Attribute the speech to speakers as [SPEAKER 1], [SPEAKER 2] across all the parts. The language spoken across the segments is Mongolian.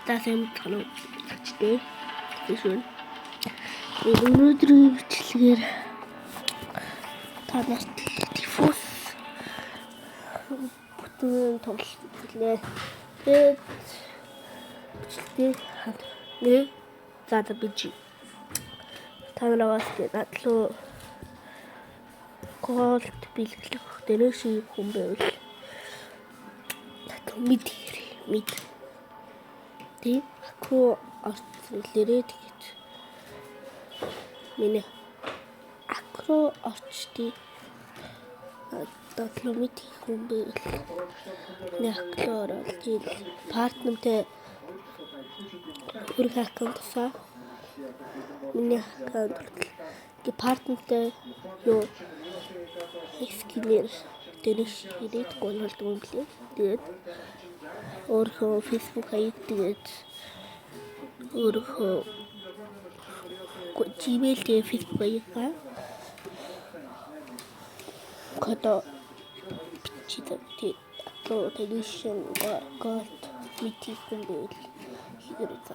[SPEAKER 1] За сайн мэцхан уу. Чтэй. Тийш. Өнөөдрийн бичлэгээр та нарт диффуз бүтэн тоглолт үзлээ. Тэгээд бичлэгтээ хамт нэ за за бижи. Та нараас надлуу голд бэлгэлэх дээрээ шиг хүн байвал надлуу мэд хийрээ мэд. Тэг акро орцлээрээ тэгээд миний акро орчдыг надлуу мэд хийх хүн байвал миний акро ороод тийм партнертэй өөрийнхөө аккаунтасаа миний аккаунт хүртэл ингээ партнертэй юу скинээр дээрээ ирээд гол болдог юм лээ. Тэгээд өөрийнхөө Facebook хаяг тэгээд өөрийнхөө Gmail тэгээд Facebook хаягаа кодо бичиж тэгээд аккаунт television gold митихэн байвал хийгээрэй за.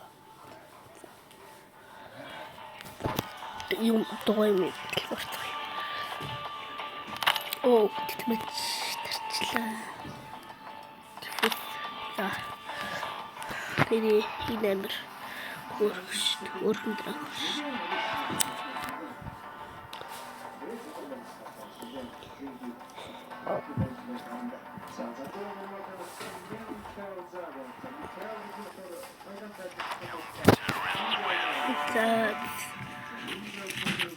[SPEAKER 1] Юм дугуй юм хэлбэртэй. Оо, тэтмэч тарчлаа. За. Тэр энэ амир хөөрхөн хөөрхөн драг. За.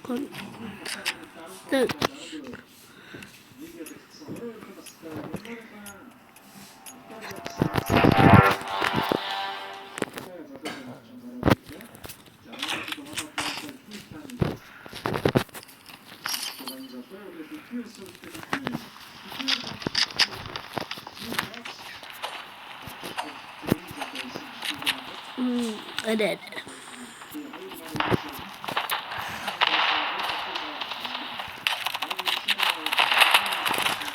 [SPEAKER 1] Кон. За. Evet.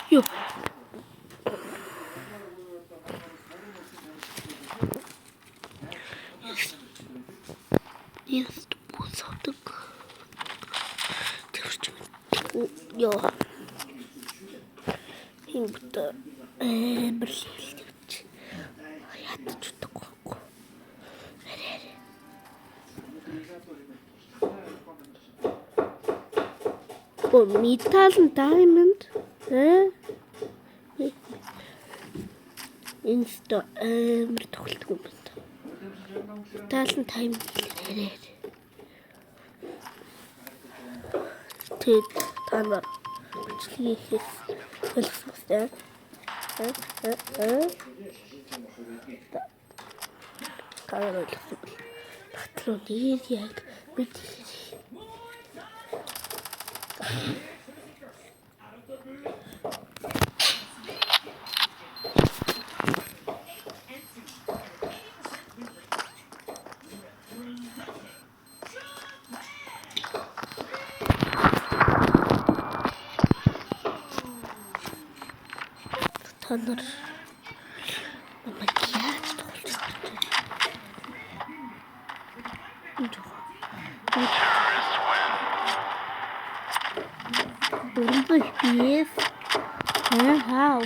[SPEAKER 1] Yok. Yes, босоодог. Тэрч ёо. Энэ бүтэ амар л хэлдэг. Ядаж удахгүй. Арай арай. О, металл нь diamond. Э? Энэ сто амар тоглолтгүй юм байна. Металл нь diamond арай арай. Тэгээд та нар бичлэгийг хийх ойлгосон бас тээ. Та нар ойлгосон бол натлуу нэр яг мэд та нар намайг яаж тоглож байгаа юм бэ? Дөрөв FPS. Аа.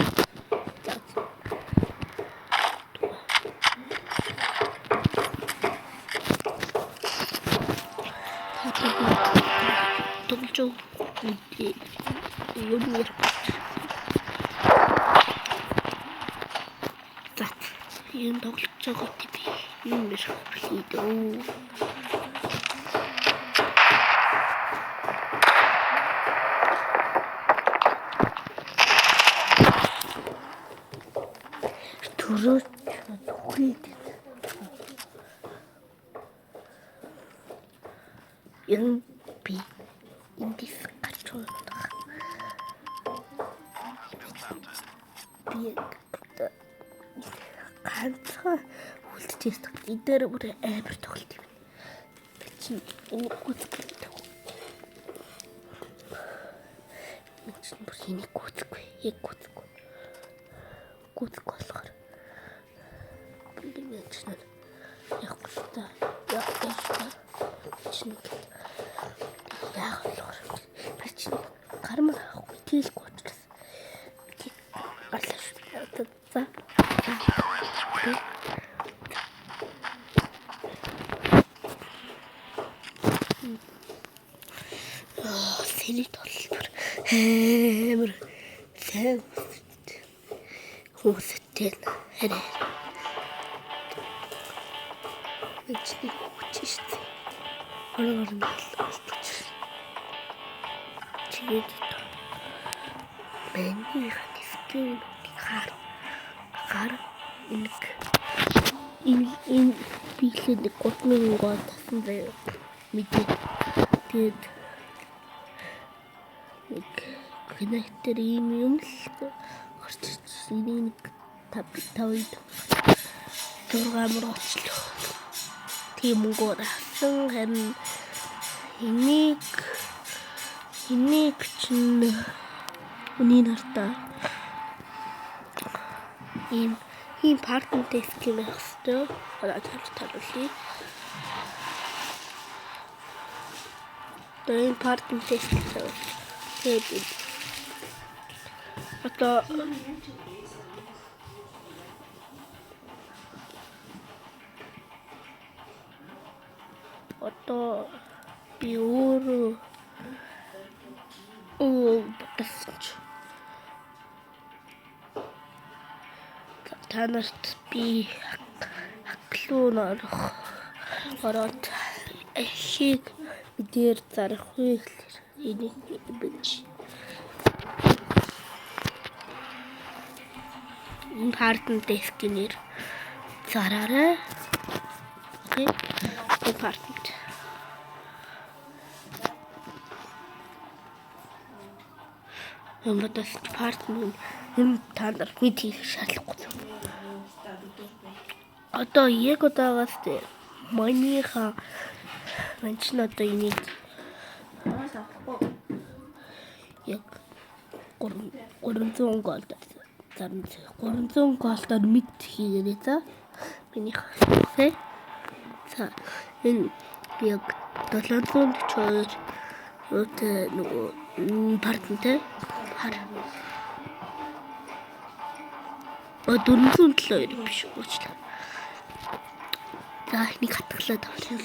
[SPEAKER 1] Тоглож юм ярих. За юм тоглож байгаа би юм ярих хийдөө. Төрөөч түхээд. Энэ би эндээс гарч байгаа. Би ганцхан үлдчихсэн. Энэ дээр бүр амар тоглолт юм. Чи энийг гүйцэхгүй. Мен чинь бүр энийг гүйцэхгүй. Яг гүйцэхгүй. Гүйцэхгүй болохоор би мен чинь чинь яах вэ? Би чинь гармаар авахгүй тийлгүй учраас гарлаа шүү. За. Сэний толбор амар сайн хүмүүстэй арай. Эцний хүч шүү дээ. Орон орон болчих. Тэгээд миний скин хар хар нэг энэ биелээд 3000 гол тасан заяа мэдээ. Тэгээд нэг коннектор ийм юм л гарч ирсэн. Энийг 5 5 6 мөр очлоо. Тийм мөнгөөр авсан. Харин энийг чинь үнийг хартаа ийм партнертэй скин байх хэвээр. Одоо таруулъя. Одоо энэ партнертэй скин. Тэгээд одоо би өөрөө бодсон ч та нарт би хаклуун ороод ашиг дээр зарах вэ гэхлээр энийг бич. Энэ партнер скинээр зараарай. Окей. Энэ партнер. Юм бодос партнер юм та нар бид хийх шаардлагагүй. Одоо яг одоогоос манийха мань чинь одоо энийг яг 300 голд зарна. 300 голдоор мэд хийгээрэй за. Минийх. Окей. За энэ яг 742 юутай нөгөө партнертэй хар. 472 биш уучлаа. За нэг хатгалаад авлаа.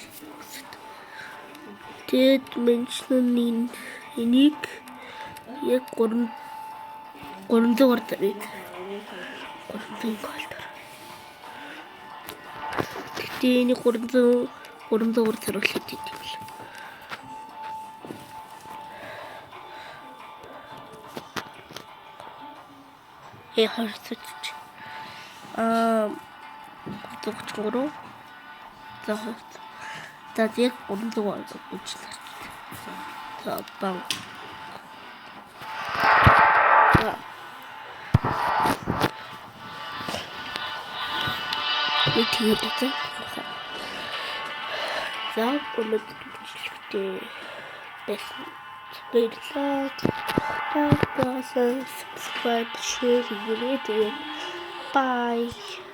[SPEAKER 1] Тэгээд меншнын энийг яг 300-аар зарыг. 300 голдоор. Гэхдээ энийг 300-аар заруулах гэдэг юм л. Хорцож. 333. За за яг 300 үйлчлээ. За бан. Би тэгээд үзье. За өнөөдөр бичлэгтэй байсан. Баярлалаа. Subscribe, share хийгээрэй. Тэгээд bye.